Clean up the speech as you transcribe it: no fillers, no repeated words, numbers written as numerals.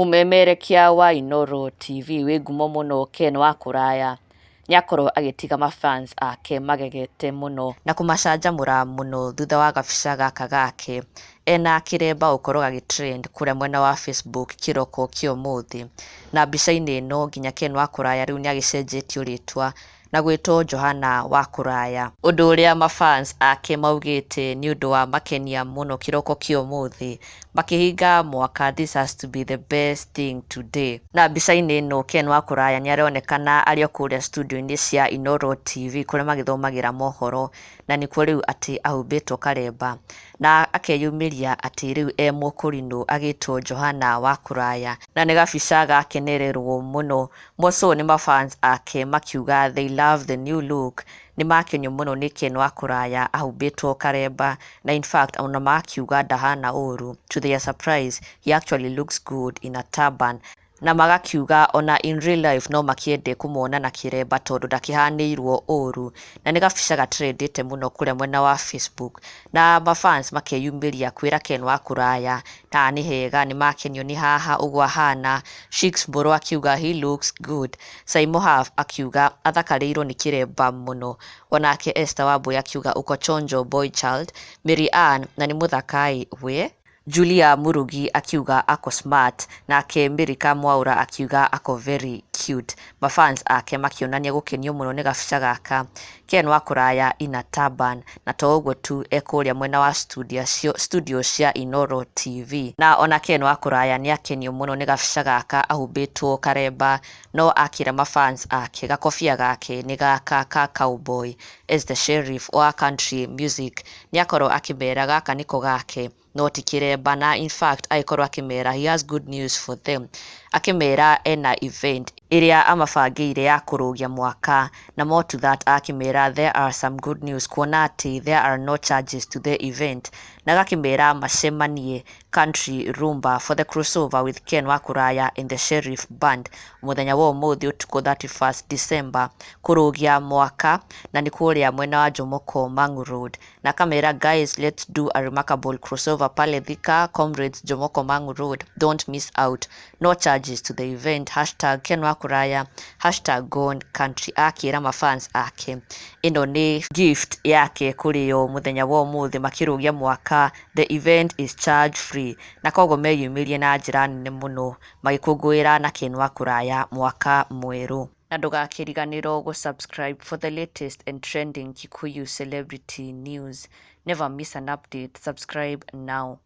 Mũmemerekia wa Inooro TV wĩ ngumo mũno Ken wa Kũraya nĩakorwo agĩtiga mafans ake magegete mũno na kũmacanjamũra mũno thutha wa gabica gaka gake ena kĩremba gũkorwo gagĩ trend kũrĩa mwena wa Facebook kĩroko kĩa ũmũthĩ. Na mbica-inĩ ĩno nginya Ken wa Kũraya rĩu nĩagĩcenjetio rĩtwa na gwĩtwo Johana wa Kũraya, ũndũ ũrĩa mafans ake maugĩte nĩ ũndũ wa makenia mũno kĩroko kĩa ũmũthĩ makĩhinga mwaka, "This has to be the best thing today." Na mbica-inĩ ĩno Ken wa Kũraya nĩaronekana arĩ o kũrĩa studio-inĩ cia Inooro TV kũrĩa magĩthomagĩra mohoro, na nĩkuo rĩu atĩ ahumbĩtwo karemba na akeyumĩria atĩ rĩu e mũkũrinũ agĩtwo Johana wa Kũraya, na nĩ gabica gakenererwo mũno moco nĩ mafans ake makiuga they love the new look. Nĩ makenio mũno nĩ Ken wa Kũraya ahumbĩtwo karemba, na in fact ona makiuga ndahana ũru, to their surprise he actually looks good in a turban, na magakiuga ona in real life no makĩende kũmuona na kĩremba tondũ ndakĩhanĩirwo ũru. Na nĩ gabica gatrendĩte mũno kũrĩa mwena wa Facebook, na mafans makeyumĩria kwĩra Ken wa Kũraya haha nĩ hega, nĩ makenio nĩ haha ũguo ahana. Shix Mbũrũ akiuga he looks good, Saimo Haf akiuga athakarĩirwo nĩ kĩremba mũno, onake Esther Wambui akiuga uko chonjo boy child, Mary Ann na nĩ mũthaka-ĩ we, Julia Murugi akiuga ako smart, nake Mirica Mwaura akiuga ako very cute. Mafans ake makĩonania gũkenio mũno nĩ gabica gaka Ken wa Kũraya ina turban, na to ũguo tu, e kũrĩa mwena wa studio cia Inooro TV. Na ona Ken wa Kũraya nĩakenio mũno nĩ gabica gaka ahumbĩtwo karemba, no akĩra mafans ake gakobia gake nĩ gaka ka cowboy as the sheriff wa country music. Nĩakorwo akĩmera gaka nĩko gake no ti kĩremba, na in fact agĩkorwo akĩmera he has good news for them, akĩmera ena event ĩrĩa amabangĩire ya kũrũgia mwaka, na more to that akĩmera there are some good news kuona atĩ there are no charges to the event, na agakĩmera macemanie Country Rumba for the crossover with Ken wa Kũraya and the Sheriff Band mũthenya wa ũmũthĩ ũtukũ 31st December kũrũgia mwaka, na nĩ kũrĩa mwena wa Jomoko Mang'u Road, na akamera, "Guys, let's do a remarkable crossover pale Thika Comrades Jomoko Mang'u Road, don't miss out, no charges to the event, #KenWaKuraya #GoneCountry." Akĩra mafans ake ĩno nĩ gift yake kũrĩ o mũthenya wa ũmũthĩ makĩrũgia mwaka, the event is charge free, na koguo meyumĩrie na njĩra nene mũno magĩkũngũĩra na Ken wa Kũraya mwaka mwerũ. Na ndũgakĩriganĩrwo gũ-subscribe for the latest and trending Kikuyu celebrity news. Never miss an update. Subscribe now.